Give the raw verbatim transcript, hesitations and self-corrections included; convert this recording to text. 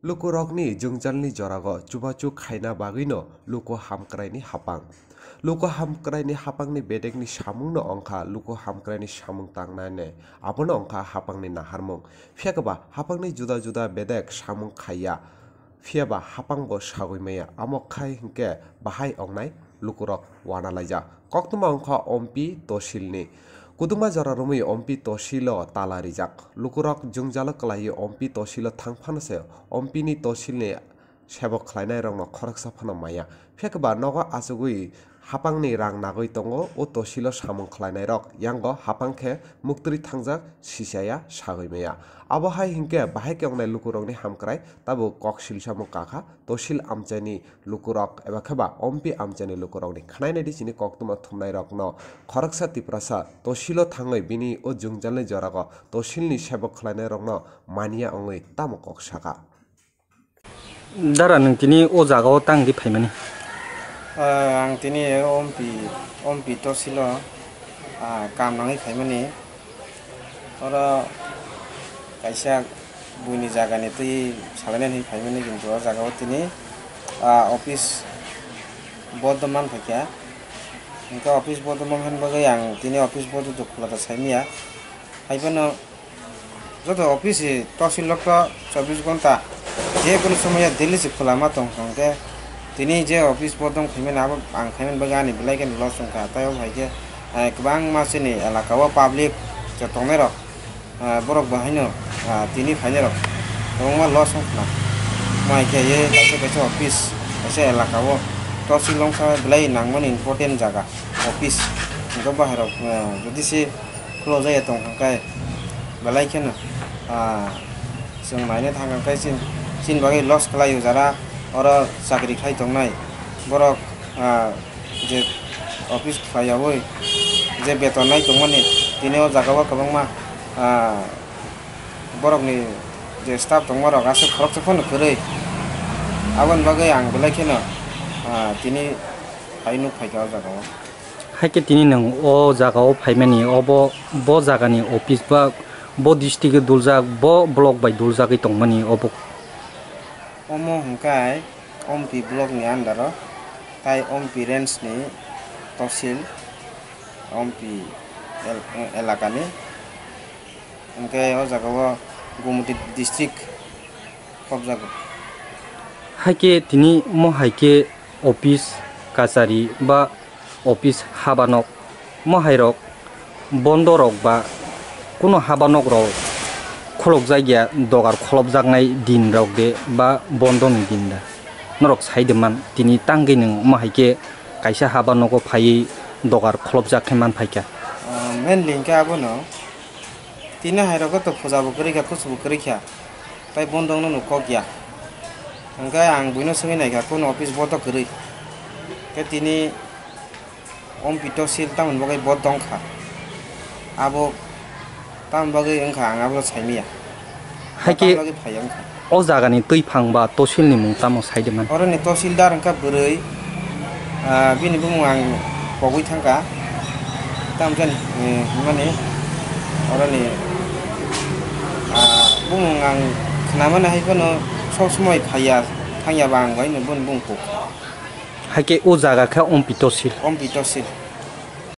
Lukurokni jwngjalni jorago chubachu khaina bagwino luku hamkraini hapang. Luku hamkraini hapangni bedekni samungno wngkha luku hamkraini samung tangnani, abono wngkha hapangni naharmung. Phiyakba hapangni juda juda bedek samung khaiya, phiyaba hapangbo sagwi maya, amo khai hinkhe bahai wngnai lukurok wana laijak. Koktwma wngkha Ompi Tosilni. Kuduma jora romwi Ompi Tosilo tala rijak. Lukurok jwngjalo kwlaiwi Ompi Tosilo thang phano se Ompini Tosilni sebok khlainairokno khoroksa phano maya. Phiyakba nogo achugwi hapangni rang nagwi tongo, o Tosilo samung khlainairok yango hapang khe muktwrwi thangjak, sichaya sagwi maya. Abo hai hinkhe bahai khe wngnai lukurokni hamkrai tabuk kok silsamung kakha. Tosil amchaini lukurok eba khe ba Ompi amchaini lukurokni khnainai di chini koktwma thumnairokno khoroksa Tiprasa Tosilo thangwi bini o jwngjalni jorago Tosilni sebok khlainairokno manya wngwi tamo kok saka. Dara, nwng tini o jagao tang di phaimani? Ah, ang tini Ompi, Ompi Tosilo, ah, kam nangwi phaimani. Oro kaisa buini jagani twi salainani hinwi phaimani, kintu o jagao tini, ah, office bodo man phaikha. Hwnkhe office bodo man bagwi ang tini office bodo do khula da saimanya. Haiphano joto office Tosil lok to chobbish ghonta je kono somoyo daily se khulama tong, hwnkhe tini je office bodom khaimani abo ang khaimani bagwi ani belai kheno loss wngkha. Tai o hai khe, eh, kwbangma chini elaka o public je tongnai rok, eh, borok bo haino, ah, tini phainai rok kwbangma loss wngkha. Mai khe ye kaisa kaisa office, kaisa elaka o Tosil wngkha belai nangmani important jaga office. Hwnkhe bahai rok, eh, jodi se close jaya tong kha khe belai kheno, ah, chwng naina thang kha khe chin-, chini bagwi loss khlai o jara oro chakri khai tongnai borok, ah, je office khlai yaui je beton nai tongmani tini o jaga o kwbangma, ah, borokni je staff tongma rok aswk khoroksa phano kwrwi aboni bagwi ang belai kheno, ah, tini hai nuk phaikha o jaga o. Hai khe tini nwng o jaga o phaimani, obo bo jagani office ba bo district o duljak, bo block bai duljagwi tongmani obo? Omo hwnkhe Ompi block ni under o, tai Ompi range ni Tosil, Ompi el-, elaka ni, hwnkhe o jaga o Gumoti district khobjago. Hai khe tini mo hai khe office, kachari ba office haba nok, mo hai rok bondo rok ba kuno haba nok rok kholopjak ya, dogar kholopjaknai din rok de ba bondo ni din da? Norok sai de man, tini tangwi nwng mo hai khe kaisa haba nogo phaiwi dogar kholopjak khe man phaikha. Ah, mainly hwnkhe abono tini hai rogo to puja bo kwrwi kha, kusu bo kwrwi kha. Tai bondo wngno no kok ya. Hwnkhe ang buino swngwi naikha, kuno office bodo kwrwi. Khe tini Ompi Tosil tamoni bagwi bo tongkha. Abo tamoni bagwi wngkha ang abo saimanya. Hai khe tamoni bagwi phaiya wngkha. O jagani twiphang ba Tosilni mung tamo sai de man? Oroni Tosildar wngkha bwrwi, ah, bini bumung ang pogwi thangkha. Tamjani, eh, hwnmani oroni, ah, bumung ang khnamani hai phano sob somoi phaiya, thangya ba ang bai no boni bumung pok. Hai khe o jaga khe Ompi Tosil. Ompi Tosil.